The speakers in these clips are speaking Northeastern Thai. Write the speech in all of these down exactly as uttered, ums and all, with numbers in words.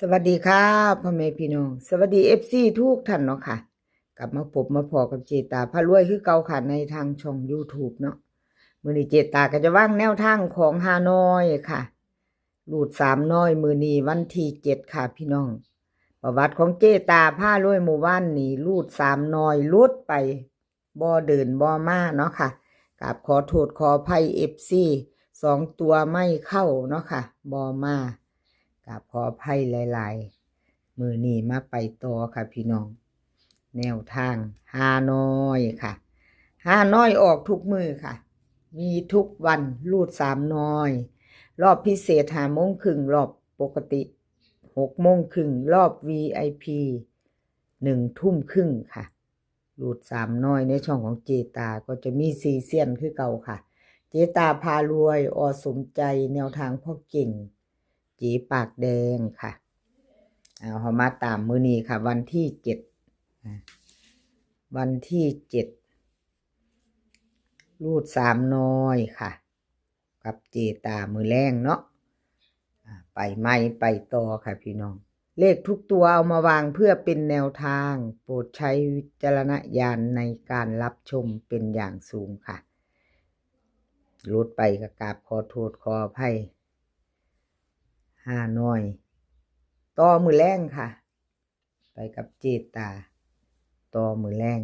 สวัสดีค่ะ พ่อแม่พี่น้อง สวัสดี เอฟซี ทุกท่านเนาะค่ะ กลับมาพบมาพ้อกับเจตาพารวยคือเก่าค่ะ ในทางช่อง YouTube เนาะ มื้อนี้เจตาก็จะวางแนวทางของฮานอยค่ะ รูดสามน้อย มื้อนี้วันที่เจ็ดค่ะพี่น้อง ประวัติของเจตาพารวยเมื่อวานนี้ รูดสามน้อยหลุดไป บ่เดินบ่มาเนาะค่ะ กราบขอโทษขออภัย เอฟซี สองตัวไม่เข้าเนาะค่ะ บ่มา กราบขออภัยหลายๆ มื้อนี้มาไปต่อค่ะพี่น้อง แนวทางฮานอยค่ะ ฮานอยออกทุกมื้อค่ะ มีทุกวัน รูดสามน้อย รอบพิเศษห้าโมงครึ่ง รอบปกติหกโมงครึ่ง รอบ วี ไอ พี หนึ่งทุ่มครึ่งค่ะ รูดสามน้อยในช่องของเจตาก็จะมีสี่เซียนคือเก่าค่ะ เจตาพารวย อ.สมใจ แนวทางพ่อเก่ง เจปากแดงค่ะ เอาเฮามาตามมื้อนี้ค่ะ วันที่เจ็ด อ่า วันที่เจ็ด รูดสามน้อยค่ะ กับเจตามื้อแลงเนาะ อ่า ไปใหม่ไปต่อค่ะพี่น้อง เลขทุกตัวเอามาวางเพื่อเป็นแนวทาง โปรดใช้วิจารณญาณในการรับชมเป็นอย่างสูงค่ะ หลุดไปก็กราบขอโทษขออภัย ฮานอย ต่อมื้อแลงค่ะ ไปกับเจตา ต่อมื้อแลง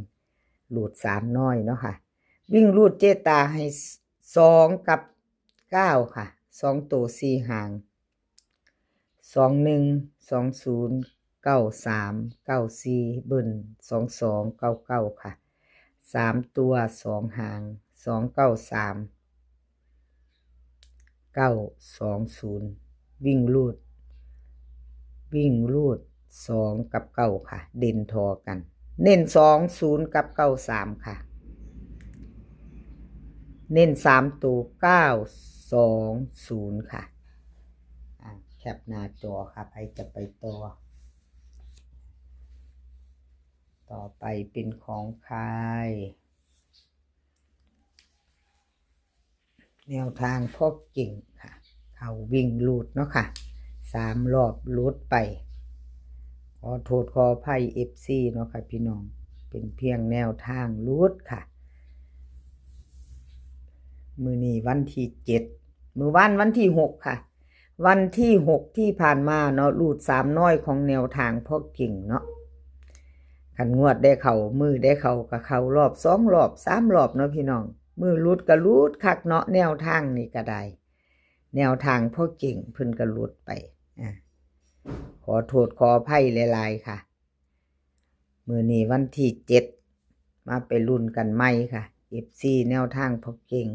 รูดสามน้อยเนาะค่ะ วิ่งรูดเจตาให้สองกับเก้าค่ะ สองตัวสี่หาง สองหนึ่ง สองศูนย์ เก้าสาม เก้าสี่ เบิ้ล สองสอง เก้าเก้า ค่ะ สามตัวสองหาง สองเก้าสาม เก้าสองศูนย์ วิ่งรูด วิ่งรูดสองกับเก้าค่ะ เด่นทอกัน เน้นสองศูนย์กับเก้าสามค่ะ เน้นสามตัว เก้าสองศูนย์ ค่ะ อ่ะ แคปหน้าจอค่ะ ใครจะไปต่อ ต่อไปเป็นของใคร แนวทางพ่อเก่งค่ะ เข้าวิ่งรูดเนาะค่ะ สามรอบหลุดไป ขอโทษขออภัย เอฟซี เนาะค่ะพี่น้อง เป็นเพียงแนวทางหลุดค่ะ มื้อนี้วันที่เจ็ด มื้อวานวันที่หกค่ะ วันที่หกที่ผ่านมาเนาะ รูดสามน้อยของแนวทางพ่อเก่งเนาะ คันงวดได้เข้า มื้อได้เข้าก็เข้ารอบสองรอบสามรอบเนาะพี่น้อง มื้อหลุดก็หลุดคักเนาะ แนวทางนี่ก็ได้ แนวทางพ่อเก่งเพิ่นก็หลุดไป อ่ะ ขอโทษขออภัยหลายๆ ค่ะ มื้อนี้วันที่เจ็ด มาไปลุ้นกันใหม่ค่ะ เอฟซี แนวทางพ่อเก่ง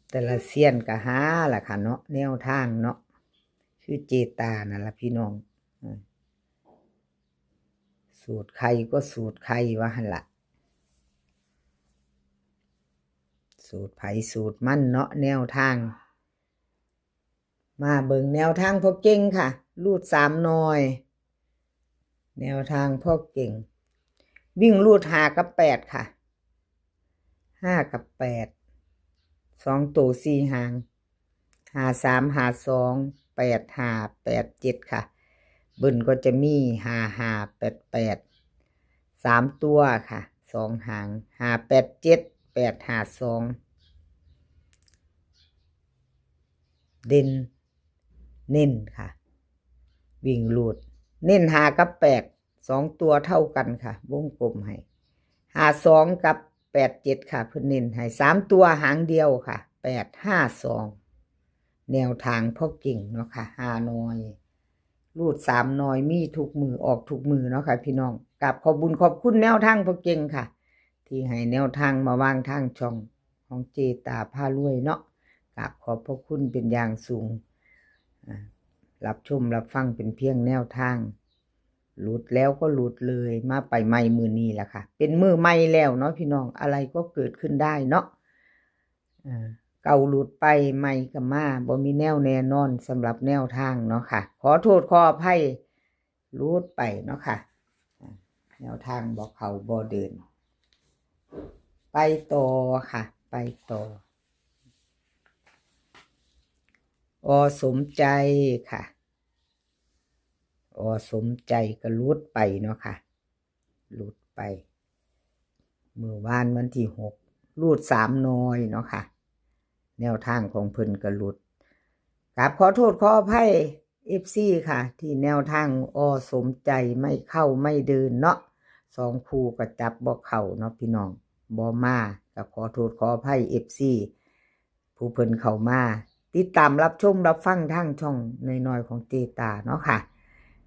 แต่ละเซียนก็หาล่ะค่ะเนาะ แนวทางเนาะ คือเจตานั่นล่ะพี่น้อง อ่า สูตรใครก็สูตรใครว่าหั่นล่ะ สูตรไผสูตรมันเนาะ แนวทาง มาเบิ่งแนวทางพ่อเก่งค่ะ รูดสามน้อย แนวทางพ่อเก่ง วิ่งรูดห้ากับแปดค่ะ ห้ากับแปด สองตัวสี่หาง ห้าสาม ห้าสอง แปดห้า แปดเจ็ด ค่ะ เบิ้ลก็จะมี ห้าห้า แปดแปด สามตัวค่ะ สองหาง ห้าแปดเจ็ด แปดห้าสอง เด่น เน้นค่ะ วิ่งรูด เน้นห้ากับแปด สองตัวเท่ากันค่ะ วงกลมให้ ห้าสอง กับ แปดเจ็ด ค่ะ เพิ่นเน้นให้ สามตัวหางเดียวค่ะ แปดห้าสอง แนวทางพ่อเก่งเนาะค่ะ ฮานอย รูดสามน้อย มีทุกมื้อออกทุกมื้อเนาะค่ะพี่น้อง กราบขอบบุญขอบคุณแนวทางพ่อเก่งค่ะ ที่ให้แนวทางมาวางทางช่องของเจตาพารวยเนาะ กราบขอบพระคุณเป็นอย่างสูง อ่า รับชมรับฟังเป็นเพียงแนวทาง หลุดแล้วก็หลุดเลย มาไปใหม่มื้อนี้ล่ะค่ะ เป็นมื้อใหม่แล้วเนาะพี่น้อง อะไรก็เกิดขึ้นได้เนาะ อ่า เก่าหลุดไป ใหม่ก็มา บ่มีแนวแน่นอนสำหรับแนวทางเนาะค่ะ ขอโทษขออภัย หลุดไปเนาะค่ะ อ่า แนวทางบ่เข้าบ่เดิน ไปต่อค่ะ ไปต่อ อสมใจค่ะ อสมใจก็หลุดไปเนาะค่ะ หลุดไป มื้อวานวันที่หก หลุดสามหน่อยเนาะค่ะ แนวทางของเพิ่นก็หลุด กราบขอโทษขออภัย เอฟซี ค่ะ ที่แนวทาง อสมใจไม่เข้าไม่เดินเนาะ สองคู่ก็จับบ่เข้าเนาะพี่น้อง บ่มา ก็ขอโทษขออภัย เอฟซี ผู้เพิ่นเข้ามาติดตามรับชมรับฟังทางช่องน้อยๆของเจตาเนาะค่ะ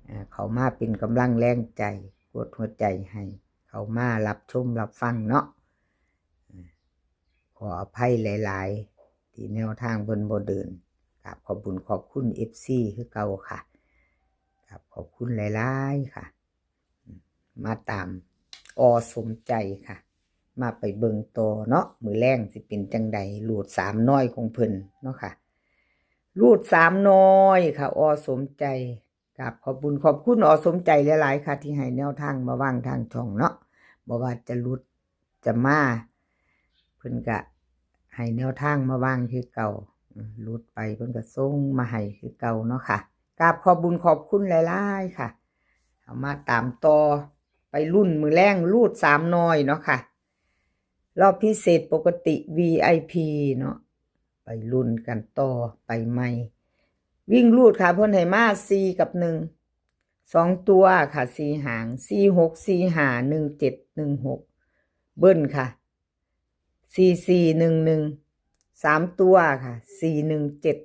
อ่า เข้ามาเป็นกำลังแรงใจ กดหัวใจให้ เข้ามารับชมรับฟังเนาะ อ่า ขออภัยหลายๆ ที่แนวทางเพิ่นบ่เดิน กราบขอบบุญขอบคุณ เอฟซี คือเก่าค่ะ กราบขอบคุณหลายๆ ค่ะ มาตาม อสมใจค่ะ มาไปเบิ่งต่อเนาะ มื้อแลงสิเป็นจั่งใด หลุดสามหน่อยของเพิ่นเนาะค่ะ หลุดสามหน่อยค่ะ อสมใจ กราบขอบบุญขอบคุณ อสมใจหลายๆ ค่ะ ที่ให้แนวทางมาวางทางช่องเนาะ บ่ว่าจะหลุดจะมา เพิ่นก็ให้แนวทางมาวางคือเก่า อืม หลุดไปเพิ่นก็ส่งมาให้คือเก่าเนาะค่ะ กราบขอบบุญขอบคุณหลายๆ ค่ะ เอามาตามต่อ ไปลุ้นมื้อแลง หลุดสามหน่อยเนาะค่ะ รอบพิเศษปกติ วีไอพี เนาะ ไปลุ้นกันต่อไปใหม่ วิ่งหลุดค่ะ เพิ่นให้มาสี่กับหนึ่ง สองตัวค่ะ สี่หาง สี่หก สี่ห้า หนึ่งเจ็ด หนึ่งหก เบิ้ลค่ะ สี่สี่ หนึ่งหนึ่ง สามตัวค่ะ สี่หนึ่งเจ็ด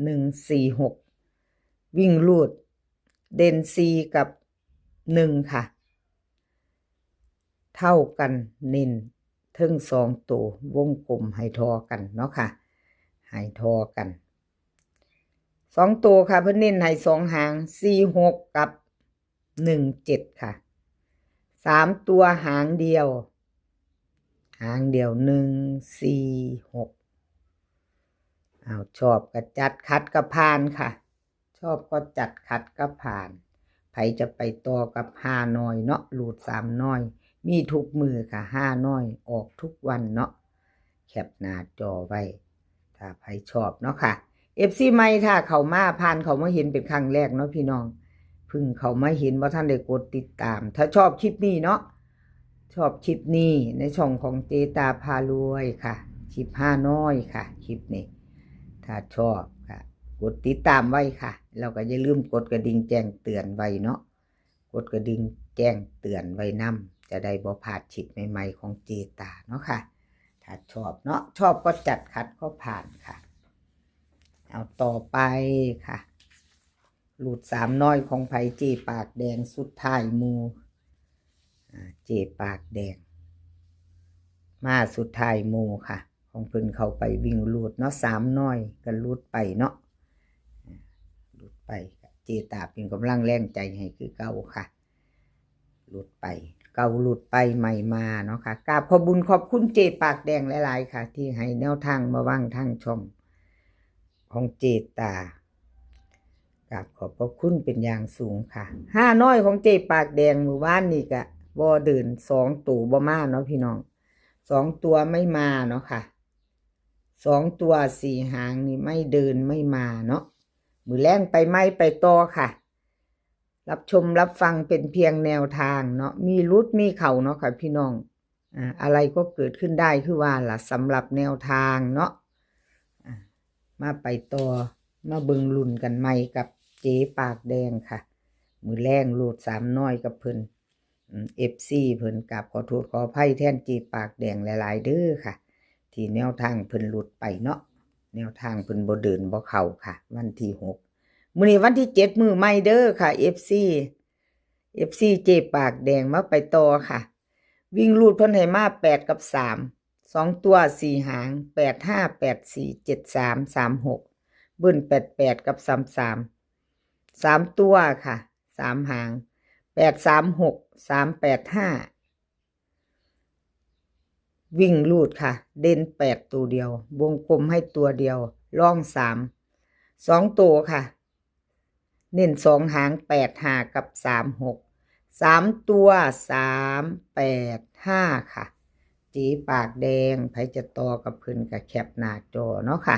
หนึ่งสี่หก วิ่งหลุด เด่นสี่กับหนึ่งค่ะ เท่ากัน เน้นเทิงสองตัว วงกลมให้ทอกันเนาะค่ะ ให้ทอกัน สองตัวค่ะ เพิ่นเน้นให้สองหาง สี่หก กับ หนึ่งเจ็ด ค่ะ สามตัวหางเดียว หางเดียว หนึ่งสี่หก เอา ชอบก็จัด ขัดก็ผ่านค่ะ ชอบก็จัด ขัดก็ผ่าน ไผจะไปต่อกับห้าหน่อยเนาะ หลุดสามหน่อย มีทุกมื้อค่ะ ห้าหน่อย ออกทุกวันเนาะ แคปหน้าจอไว้ ถ้าไผชอบเนาะค่ะ เอฟซี ใหม่ ถ้าเข้ามา ผ่านเข้ามาเห็นเป็นครั้งแรกเนาะพี่น้อง เพิ่งเข้ามาเห็น บ่ทันได้กดติดตาม ถ้าชอบคลิปนี้เนาะ ชอบคลิปนี้ในช่องของเจตาพารวยค่ะ คลิปห้าหน่อยค่ะ คลิปนี้ ถ้าชอบค่ะ กดติดตามไว้ค่ะ แล้วก็อย่าลืมกดกระดิ่งแจ้งเตือนไว้เนาะ กดกระดิ่งแจ้งเตือนไว้นำ จะได้บ่พลาดคลิปใหม่ๆของเจตาเนาะค่ะ ถ้าชอบเนาะ ชอบก็จัด ขัดก็ผ่านค่ะ เอาต่อไปค่ะ หลุดสามหน่อยของไผ เจปากแดงสุดท้ายหมู่ อ่า เจปากแดง มาสุดท้ายหมู่ค่ะ ของเพิ่นเข้าไปวิ่งหลุดเนาะ สามหน่อยก็หลุดไปเนาะ อ่า หลุดไป เจตาเป็นกำลังแรงใจให้คือเก่าค่ะ หลุดไป เก่าหลุดไป ใหม่มาเนาะค่ะ กราบขอบบุญขอบคุณเจปากแดงหลายๆ ค่ะ ที่ให้แนวทางมาวางทางช่องของเจตา กราบขอบพระคุณเป็นอย่างสูงค่ะ ห้าหน่อยของเจปากแดงมื้อวานนี่ก็บ่เดิน สองตัวบ่มาเนาะพี่น้อง สองตัวไม่มาเนาะค่ะ สองตัวสี่หางนี่ไม่เดินไม่มาเนาะ มื้อแลงไปใหม่ไปต่อค่ะ รับชมรับฟังเป็นเพียงแนวทางเนาะ มีหลุดมีเข้าเนาะค่ะพี่น้อง อ่า อะไรก็เกิดขึ้นได้คือว่าล่ะ สำหรับแนวทางเนาะ อ่า มาไปต่อ มาเบิ่งลุ้นกันใหม่กับเจปากแดงค่ะ มื้อแลงหลุดสามหน่อยกับเพิ่น อืม เอฟซี เพิ่น กราบขอโทษขออภัยแทนเจปากแดงหลายๆ เด้อค่ะ ที่แนวทางเพิ่นหลุดไปเนาะ แนวทางเพิ่นบ่เดินบ่เข้าค่ะ วันที่หก มื้อนี้วันที่เจ็ด มื้อใหม่เด้อค่ะ เอฟซี เอฟซี เจปากแดง มาไปต่อค่ะ วิ่งหลุดเพิ่นให้มาแปดกับสาม สองตัวสี่หาง แปดห้า แปดสี่ เจ็ดสาม สามหก เบิ้ลแปดแปดกับสามสาม สามตัวค่ะ สามหาง แปดสามหก สามแปดห้า วิ่งหลุดค่ะ เด่นแปดตัวเดียว วงกลมให้ตัวเดียว รองสาม สองตัวค่ะ เน้นสองหาง แปดห้า กับ สามหก สามตัว สามแปดห้า ค่ะ เจปากแดง ไผจะต่อกับเพิ่นก็แคปหน้าจอเนาะค่ะ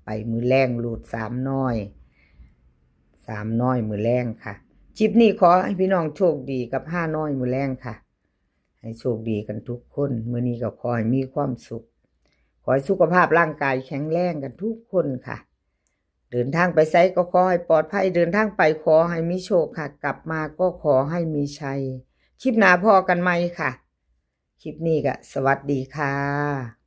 ไป ไปมื้อแลงรูดสามน้อย สามน้อยมื้อแลงค่ะ คลิปนี้ขอให้พี่น้องโชคดีกับห้าน้อยมื้อแลงค่ะ ให้โชคดีกันทุกคน มื้อนี้ก็ขอให้มีความสุข ขอให้สุขภาพร่างกายแข็งแรงกันทุกคนค่ะ เดินทางไปไสก็ขอให้ปลอดภัย เดินทางไปขอให้มีโชคค่ะ กลับมาก็ขอให้มีชัย คลิปหน้าพ้อกันใหม่ค่ะ คลิปนี้ก็สวัสดีค่ะ